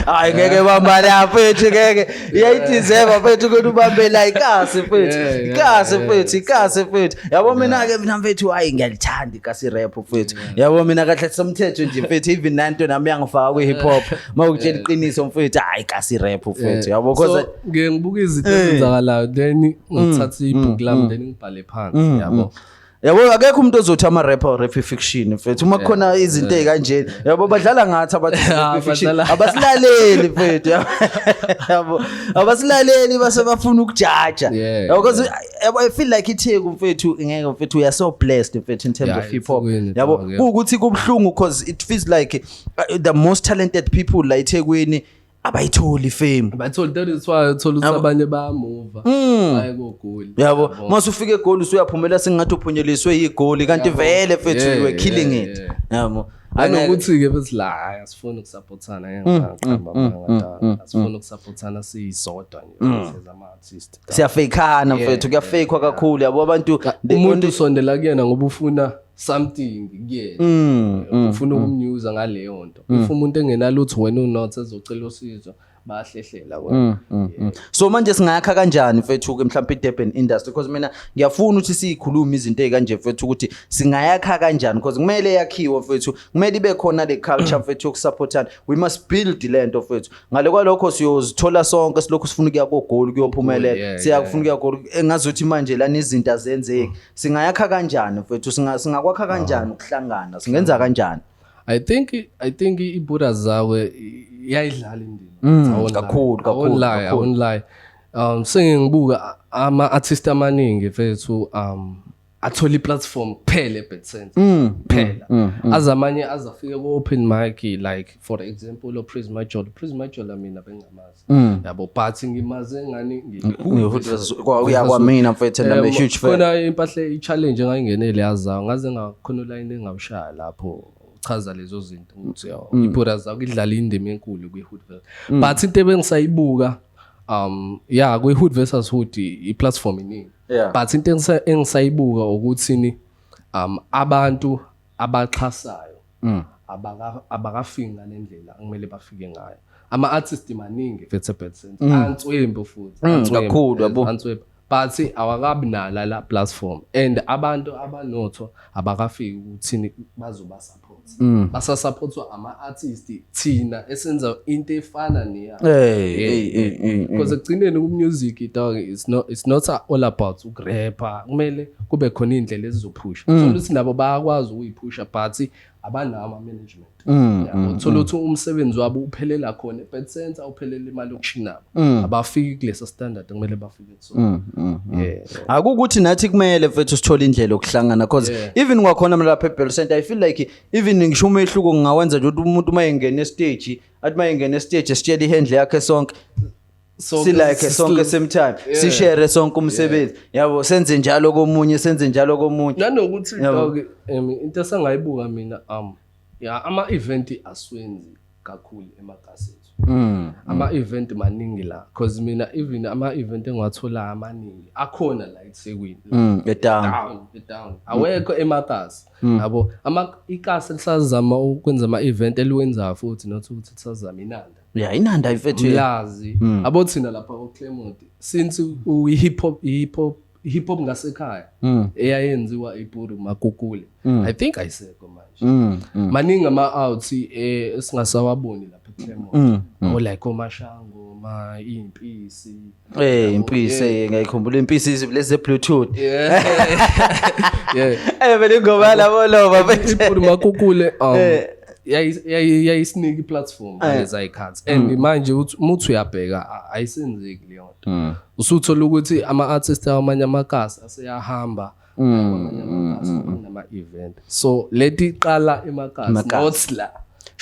hayi ngeke, bamba la mfethu, ngeke, iyayideserve mfethu ukuthi ubambe la ikasi mfethu. Ikasi mfethu, ikasi mfethu. Yabo mina ke, mina mfethu, hayi ngiyalithanda ikasi rap mfethu. Yabo mina kahle somthetho nje mfethu, even nanto nami yangifaka kwi hip hop mawukutshela iqiniso mfethu, hayi ikasi rap mfethu, yabo, cause So ngike ngibuka izinto ezenzakalayo, then ngithatha ibhuku lami, then ngibhale phansi, yabo. Yabo akekho umuntu ozothi ama-rapper rap fiction mfethu uma kukhona izinto ey'kanjena, yabo, badlala ngathi abathi rap fiction. Badlala. Abasilaleli mfethu, yabo, abasilaleli, base bafuna ukujaja. Yabo, because yabo, I feel like iTheku mfethu, ngeke mfethu, we are so blessed mfethu in terms of hip hop. eThekwini, Yabo, dog, yeah. kuwukuthi kubuhlungu because it feels like the most talented people la eThekwini abayitholi fame. Bathola, that is why uthola ukuthi abanye bayamuva baye koGoli. Yabo, mase ufika eGoli usuyaphumela sengathi uphunyeliswe yigoli, kanti vele mfethu you were killing it, yabo. Nanokuthi-ke bethi la, hayi asifuni ukusupportana, ngeke ngiqamba amanga, asifuni ukusupportana siyisodwa nje sezama-artist. Siyafakana mfethu, kuyafakwa kakhulu, yabo, abantu Umuntu usondela kuyena ngoba ufuna something kuyena, ufuna ukumnyuza ngaleyo nto. If umuntu engenalutho, wena unotho, ezocela usizo, bayahlehlela wena. So manje singayakha kanjani mfethu ke mhlawumbe i-Durban industry? Because mina ngiyafuna ukuthi siyikhulume izinto ey'kanje mfethu, ukuthi singayakha kanjani, because kumele yakhiwe mfethu, kumele ibe khona le culture mfethu yokusupportana. We must build le nto mfethu. Ngale kwalokho siyozithola sonke silokhu sifuna ukuya koGoli kuyophumelela. Siyakufuna ukuya koGoli, engazuthi manje lana izinto azenzeki. Singayakha kanjani mfethu? Singakwakha kanjani ukuhlangana? Singenza kanjani? I think iBuddha Zawe iyayidlala indima. I won't lie. Kakhulu, I won't kakhulu, lie, I kakhulu. won't lie. Sengibuka ama artist amaningi mfethu athola i-platform kuphela eBat Center. Kuphela. Azamanye azafika ku open mic, like for example o Praise Majola. Praise Majola mina bengamazi. Yabo, but ngimaze ngani? Uyakwamina mfethu, and I'm a huge fan. Khona impahla i-challenge engayingenele yazayo, ngaze ngakhona ulayini engawushaya lapho chaza lezo zinto ukuthi yaw iBuddha zakho idlala indima enkulu kwi-hood, but into ebengisayibuka yeah, kwi-hood versus hood i-platform iningi, but into engisayibuka ukuthi ni abantu abaxhasayo abakafiki ngalendlela kumele bafike ngayo. Ama-artist maningi mfethu eBat Center, answembu futhi, answembu, Kakhulu, yabo. Answembu, but awakabi nala la platform, and abantu abanotho abakafiki ukuthini bazoba support, basasupportwa ama-artist thina esenza into efana neyabo. Hey, hey, hey, hey. Because ekugcineni ku-music, dog, it's not all about ukurapha. Kumele kube khona iy'ndlela ezizophusha. Thola ukuthi nabo bayakwazi ukuyiphusha, but abanawo ama-management, yabo. Thola ukuthi umsebenzi wabo uphelela khona eBat Center, uphelela emalokishini abo, abafiki kulesa standard ekumele bafike kusona, yeah. Akukuthi nathi kumele mfethu sithole indlela yokuhlangana, cause even kwakhona mina lapha eBell Center, I feel like even ngisho umehluko ngingawenza nje ukuthi umuntu uma engena estage, athi uma engena estage sitshele ihandle yakhe sonke, silike sonke same time, sishare sonke umsebenzi, yabo, senze njalo komunye, senze njalo komunye. Nanokuthi Yabo. dog, into esengayibuka mina, ya, ama-event aswenzi kakhulu emakasi ethu. Ama-event maningi la, cause mina even ama-event engiwatholayo amaningi akhona la eThekwini. Edown. Down, down, awekho emakasi, yabo. Ama ikasi lisazama ukwenza ama-event eliwenzayo futhi, not ukuthi lisazama, iNanda. Yeah, iNanda mfethu. Mlazi, abo thina lapha ko-Claremont, since uyi-hip hop, hip hop, hip hop ngasekhaya eyayenziwa iPuru Makukule, I think ayisekho manje. Maningi ama-outs esingasawaboni lapha eClermont, o like omashango ma iy'mpisi. Eh, impisi, ngiyayikhumbula impisi lezi ze-Bluetooth. Yeah. Eh, vele ingoma labo loba mfethu. iPuru Makukule yayisinika i-platform ngaleza y'khathi, and manje uthi uma uthi uyabheka, ayisenzeki leyo nto. Usuthola ukuthi ama-artist amanye amakasi aseyahamba kwamanye amakasi kunama-event, so leti iqala emakasi, Emakasi. not la.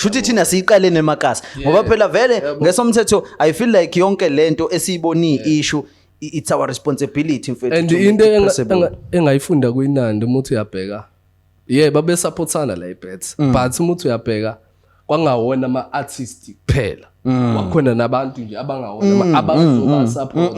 Shuthi thina siyiqale nemakasi ngoba phela vele ngesomthetho I feel like yonke lento esiyiboni issue, it's our responsibility, mfethu, And to make into it possible. engayifunda kwiNanda, uma uthi uyabheka, yeah, babesupportana la ibets, but uma uthi uyabheka kwangawona ama-artist kuphela, wakhona nabantu nje abangawona abazoba support.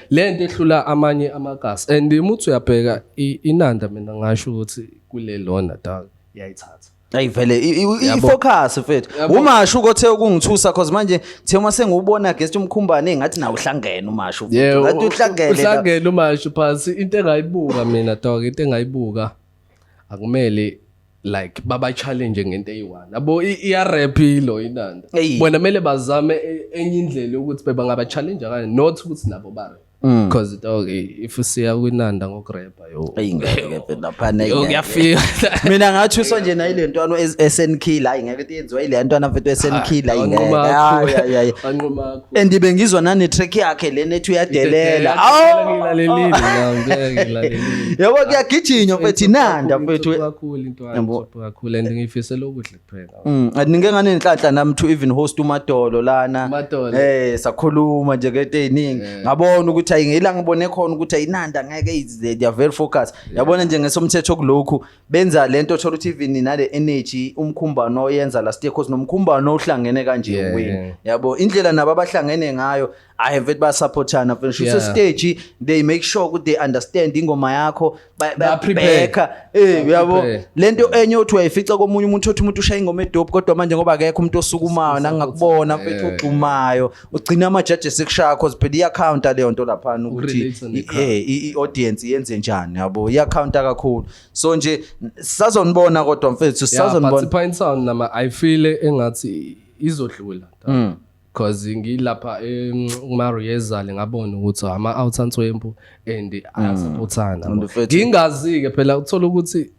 Le nto ehlula amanye amakasi. And uma uthi uyabheka iNanda, mina ngasho ukuthi kule lona dog iyayithatha. Ayi vele i-focus, mfethu. Umasho ukothe ukungithusa, cause manje kuthe uma sengiwubona guest umkhumbane engathi nawe uhlangene umasho. Ngathi uhlangene la. Uhlangene umasho phasi. Into engayibuka mina, dog, into engayibuka, akumele like baba challenge ngento eyi-one, yabo. Iya-rap ilo iNanda. Bona kumele bazame enye indlela yokuthi bebangaba challenge kanye, not ukuthi nabo ba rap, because dog, if usiya kwinanda ngokurapha, yo. Eyi ngeke mfethu laphana. Yo, ngeke. Kuyafika. Mina ngathuswa nje nayile ntwana SNK la, ngeke ukuthi yenziwa ile ntwana, mfethu, SNK la, ngeke. Wanquma Hayi, hayi, hayi. Wanquma kakhulu. And bengizwa nane track yakhe lena ethi uyadelela. Awu! Ngilalelile nami, ngeke ngilalelile. Yabo, kuyagijinywa, mfethu, iNanda, mfethu. Kakhulu into Yabo. kakhulu, and ngifisela okuhle kuphela. And ngike nganenhlanhla nami to even host uMadolo lana. uMadolo. Sakhuluma nje ngento eziningi. Ngabona ukuthi ayi ngila ngibone khona ukuthi ayinanda ngeke they are very focused. Yabona nje ngesomthetho kulokhu benza lento, thola ukuthi even nale energy umkhumbano oyenza last year, cause nomkhumbano ohlangene kanje win. Yabo, indlela nabo abahlangene ngayo, I have it, basupportana mfethu. Stage they make sure ukuthi they understand ingoma yakho, Baya-prepare. bayabheka, uyabo. Baya-prepare. Lento enye othi uyayifica komunye umuntu, othi umuntu ushaya ingoma edope, kodwa manje ngoba akekho umuntu osukumayo nangakubona, mfethu, ogxumayo, ugcina ama-judges ekushaya, cause phela iyacounta leyo nto laphana ukuthi Ukurelate ne-crowd. I-audience yenze njani, yabo, iyacounta kakhulu. So nje sisazonibona kodwa, mfethu, Yeah, but sisazonibona. i-Pinetown nama I feel engathi izodlula, because ngilapha kuma-rehearsal ngabona ukuthi ama-out answempu and ayasupportana. And mfethu- Ngingazi-ke phela, uthola ukuthi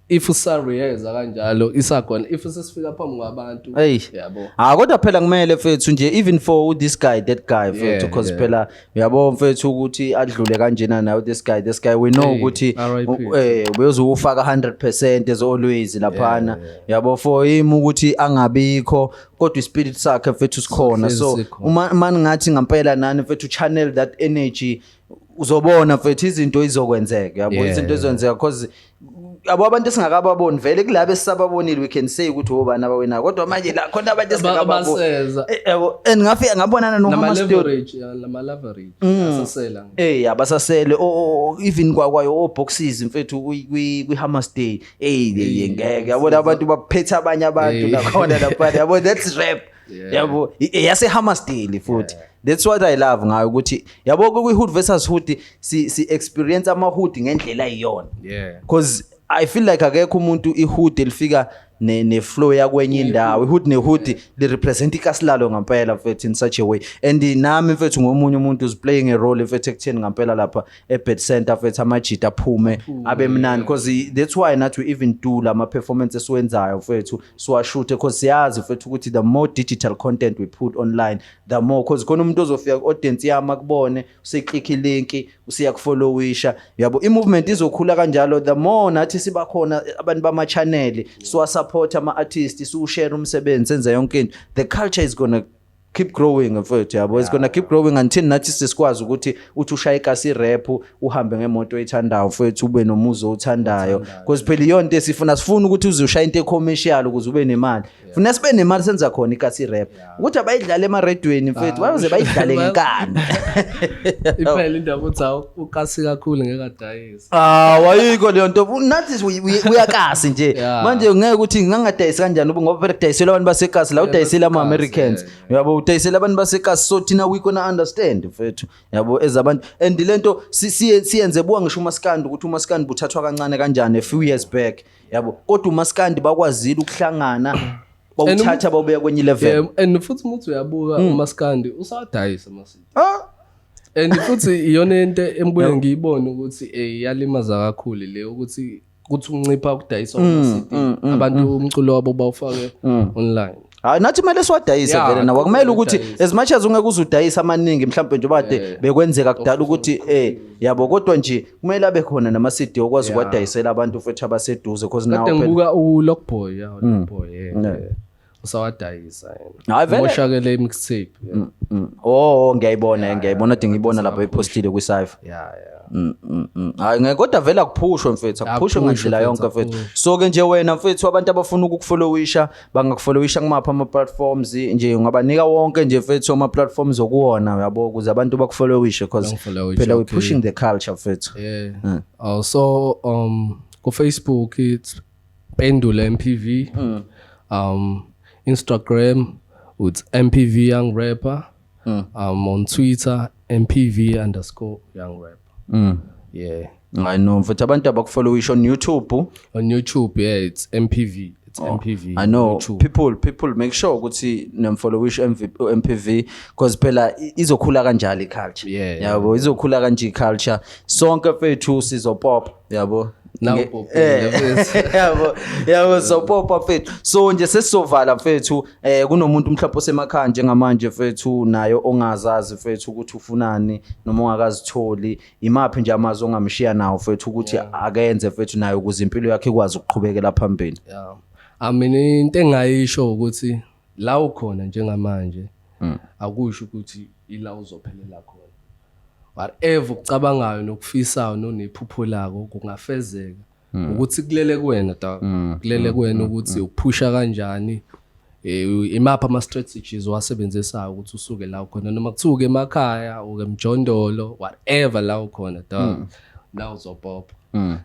if usarehearsa kanjalo isakhona, if sesifika phambi kwabantu, Hey. yabo. Ah, kodwa phela kumele, mfethu, nje even for this guy, that guy, mfethu, because phela uyabo, mfethu, ukuthi adlule kanjena nayo this guy we know Hey, ukuthi RIP. Ubezofaka 100% as always laphana, yabo, for him ukuthi angabikho, kodwa ispirit sakhe, mfethu, sikhona. Sihlezi So sikhona. uma ngathi ngampela nani, mfethu, channel that energy, uzobona, mfethu, izinto izokwenzeka, yabo, izinto izokwenzeka, because yabo abantu esingakababoni vele kulabo esisababonile, we can say ukuthi obani abawinayo, kodwa manje la khona abantu esingakababoni. Abaseza. Yabo, and ngafika ngabonana noHammerstein. Nama-leverage, yeah, nama-leverage asasela. Abasasele even kwakwayo o boxes, mfethu, kwi Hammerstein. Ngeke, yabo, abantu baphethe abanye abantu nakhona lapha, yabo, that's rap. Yabo, yase Hammerstein futhi. That's what I love ngayo ukuthi, yabo, kwi hood versus hood si experience ama hood ngendlela eyiyona. Because I feel like akekho umuntu ihood elifika ne flow yakwenye indawo, ihood ne hood li represent ikasilalo ngempela, mfethu, in such a way. And nami, mfethu, ngomunye umuntu is playing a role, mfethu, ekutheni ngempela lapha eBet Center, mfethu, amajita aphume abe mnandi, because that's why nathi we even do lama performance esiwenzayo, mfethu, siwashoot, because siyazi, mfethu, ukuthi the more digital content we put online, the more, because khona umuntu ozofika ku-audience yami akubone, useclick ilink, usiyakufollowisha, yabo, i-movement izokhula kanjalo. The more nathi siba khona, abantu bama-channel siwasupport ama-artist, siwushare umsebenzi, senze yonke into, the culture is gonna keep growing, mfethu, yabo. It's gonna keep growing until nathi sesikwazi ukuthi uthi ushaye ikasi rap, uhambe ngemoto oyithandayo, mfethu, ube nomuzi owuthandayo, because phela iyona into esifuna. Sifuna ukuthi uze ushaye into e-commercial ukuze ube nemali. Funa sibe nemali senza khona ikasi rap, ukuthi abayidlale emaredweni, mfethu, bayoze bayidlale ngenkani. Iphela indaba ukuthi awu ukasi kakhulu ngeke adayise. Ah, wayikho leyo nto, nathi uyakasi nje. Manje ngeke ukuthi ngingangadayisi kanjani ngoba phela kudayisela abantu basekasi la, udayisela ama-Americans, yabo, udayisela abantu basekasi. So thina we gonna understand, mfethu, yabo, ezabantu. And lento siyenze buka ngisho umaskandi, ukuthi umaskandi buthathwa kancane kanjani a few years back, yabo, kodwa umaskandi bakwazile ukuhlangana, bawuthatha bawubeka kwenye level. Yeah, and futhi uma uthi uyabuka umaskandi usadayisa ama-CD. And futhi iyona into embuye ngiyibone ukuthi iyalimaza kakhulu le ukuthi kuthi uncipha ukudayiswa kwama-CD, abantu umculo wabo bawufake online. Hayi, nathi kumele siwadayise vele nawo, akumele ukuthi udayise. As much as ungeke uze udayise amaningi mhlawumbe njengoba kade bekwenzeka kudala ukuthi yabo, kodwa nje kumele abe khona nama CD okwazi ukwadayisela abantu futhi abaseduze, because nawo Kade phela ngibuka uLockboy, yeah, uLockboy, yeah. Usawadayisa yena. Hayi, vele. Moshakele mixtape. Yeah. Oh, ngiyayibona ade ngiyibona lapha epostile kwi-cypher. Yeah. Hayi ngeke, kodwa vele akuphushwe mfethu, akuphushwe Akuphushwe, ngandlela yonke mfethu, mfethu. So ke nje wena mfethu, abantu abafuna ukukufollowisha bangakufollowisha kumaphi ama-platforms nje? Ungabanika wonke nje mfethu ama-platforms okuwona, yabo, ukuze abantu bakufollowishe, because Bangifollowishe, phela we pushing the culture, mfethu. Yeah. So ku Facebook it's Pendula MPV. Instagram it's MPV Young Rapper. On Twitter MPV_Young Rapper. Yeah. I know mfethu, abantu abakufollowisha on YouTube? On YouTube, yeah, it's MPV. It's MPV. I know. YouTube. People make sure ukuthi nemfollowisha MPV, because phela izokhula kanjalo i-culture. Yabo, izokhula kanje i-culture, sonke mfethu sizopop, yabo. Now popile, mfethu. Yabo, sopopa mfethu. So nje sesizovala mfethu, kunomuntu mhlawumbe osemakhaya njengamanje mfethu, nayo ongazazi mfethu ukuthi ufunani noma ongakazitholi, imaphi nje amazwi ongamshiya nawo mfethu ukuthi akenze mfethu nayo ukuze impilo yakhe ikwazi ukuqhubekela phambili? Yeah. I mean, into engayisho ukuthi la ukhona njengamanje akusho ukuthi ila uzophelela khona. Whatever ukucabangayo nokufisayo nonephupho lako kungafezeka. Ukuthi kulele kuwena da, kulele kuwena ukuthi uphusha kanjani, imaphi ama strategies owasebenzisayo ukuthi usuke la ukhona, noma kuthiwa emakhaya uke emjondolo, whatever la ukhona da, la uzopopa,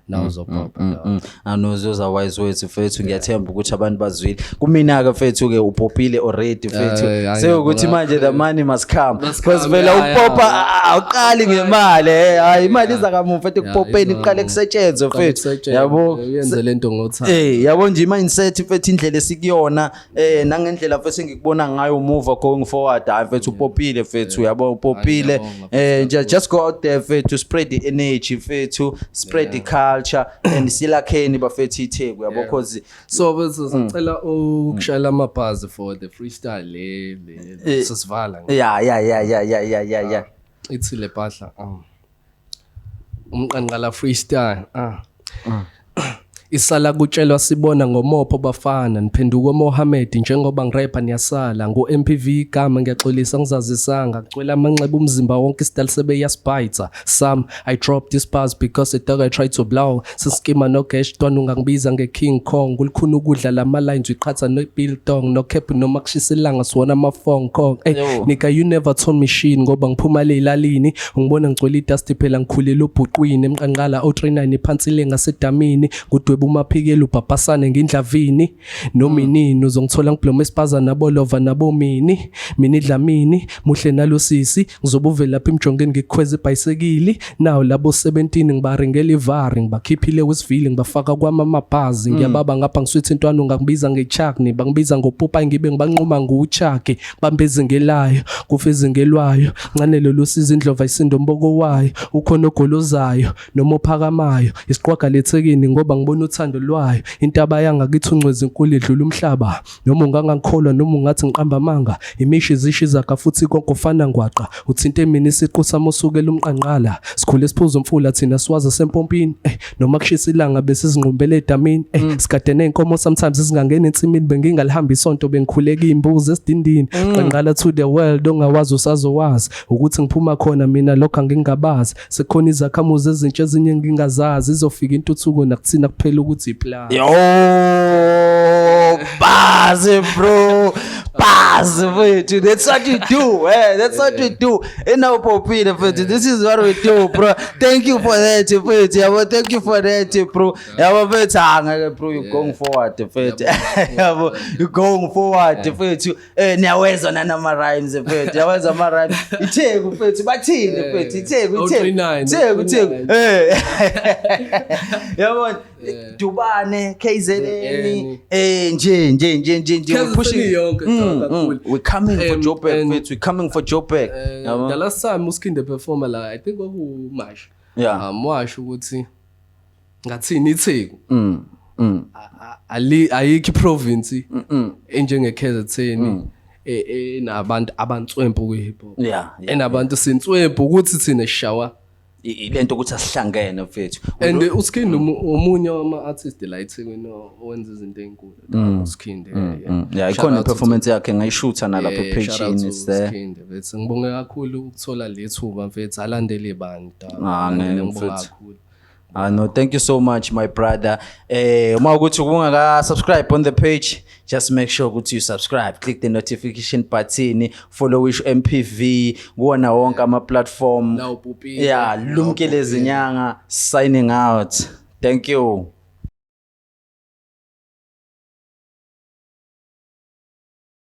la uzopopa da. Ano, those are wise words mfethu, ngiyathemba ukuthi abantu bazwile. Kumina ke mfethu ke upopile already mfethu. Hayi, Sekuthi ngiyabonga. manje the money must come. Must Because come, vele upopa awuqali ngemali, hayi, imali iza kamuva mfethu, Yeah, kupopeni iza kuqale kamuva. kusetshenzwe Kuqale mfethu. kusetshenzwe, Yabo. uyenze lento ngothando. Yabo nje i-mindset mfethu, indlela esikuyona nangendlela mfethu engikubona ngayo move going forward, hayi mfethu upopile mfethu, yabo, upopile. Ngiyabonga, Just go out there mfethu, spread the energy mfethu, spread the culture and silakheni bafethu iTheku, yabo, cause So bese sicela ukushayela amabhazi for the freestyle le sesivala nje. Yeah. Ithi le phahla umqanqala freestyle Isala kutshelwa sibona ngomopho bafana, niphenduka oMohammed njengoba ngirapha niyasala. Ngu-MPV igama, ngiyaxolisa ngizazisanga, ngicwela amanxeba umzimba wonke, isidali sebe yasibhayitha. Some I drop this bars because the dog I try to blow siskima no cash ntwana, ungangibiza nge-King Kong, kulikhuna ukudla lama lines, uyiqhatha no-biltong no cap, noma kushisa ilanga siwona ama-Fong Kong. Ey nigga, you never told me shit ngoba ngiphuma le lalini, ungibona ngigcwele idust, phela ngikhulele obhuqwini emqanqala o39 phansi le ngasedamini, ngudweba umaphikelo ubhabhasane ngindlavini noma inini, uzongithola ngibloma esipaza nabolova nabomini mina idlamini muhle nalosisi, ngizobe uvela lapha emjongeni ngikukhweza ibhayisekili nawo labo 17, ngibaringela ivari, ngibakhiphile wesivili, ngibafaka kwami amabhazi, ngiyababa ngapha ngiswithi intwana, ungangibiza ngechakni, bangibiza ngopopayi, ngibe ngibanquma nguchaki, bambe ezingelayo kufa ezingelwayo, ncane lolu siza indlova isindo mboko wayo, ukhona ogolozayo noma ophakamayo, isiqwaga lethekini ngoba ngibona uthando lwayo, intaba yangakithi uncwezi inkulu idlula umhlaba, noma ungangangikholwa noma ungathi ngiqamba amanga, imishi izisho izaga futhi konke ufana ngwaqa, uthinte mina isiqu sami osukela umqanqala, sikhule siphuza umfula thina siwaza sempompini, noma kushisa ilanga bese sizinqumbele edamini, sigade ney'nkomo sometimes zingangena ensimini, bengingalihamba isonto bengikhuleka iy'mbuzi esidindini, qanqala to the world, ongawazi usazowazi ukuthi ngiphuma khona mina, lokho angingabazi, sekukhona izakhamuzi ezintsha ezinye ngingazazi, izofika intuthuko nakuthina kuphela ukuthi iplan. Yo, bars, bro. Bars, mfethu. That's what you do. Eh, that's what we do. Enawupopile mfethu. This is what we do, bro. Thank you for that, mfethu. Yabo, thank you for that, bro. Yabo mfethu, ah ngeke bro, you going forward, mfethu. Yabo, you going forward, mfethu. Niyawezwa nana rhymes, mfethu. Niyawezwa ama rhymes. Itheku mfethu, bathini mfethu? Itheku, itheku. 039, Itheku, itheku. 039. Yabona, Dubane, KZN, nje we're KZN pushing yonke, dog, kakhulu. We're coming for Joburg, mfethu. We're coming for Joburg. Yabo? The last time uSkhinde performer la, I think kwakuMash. Washo ukuthi ngathini iTheku ali ayikho iprovince enjenge KZN enabantu abantswempu kwi hip hop, enabantu sintswempu ukuthi thina sishawa Lento ukuthi asihlangene, mfethu. And uSkhindi omunye wama-artist la eThekwini owenza izinto ey'nkulu, uSkhindi, yeah. Yeah, Shout ikhona out to- i-performance yakhe, ngayishutha nalapha Yeah, shout out e-page, to it's there. Skhindi, mfethu. Ngibonge kakhulu ukuthola lethuba, mfethu. Alandele bani. Ah, Alandele, ngeke, ngibonga mfethu. kakhulu. Ah no, thank you so much, my brother. Uma ukuthi ungaka subscribe on the page, just make sure ukuthi you subscribe, click the notification button, follow isho MPV kuwona wonke ama platform. La upupile. Yeah, Lumkile Zinyanga signing out. Thank you.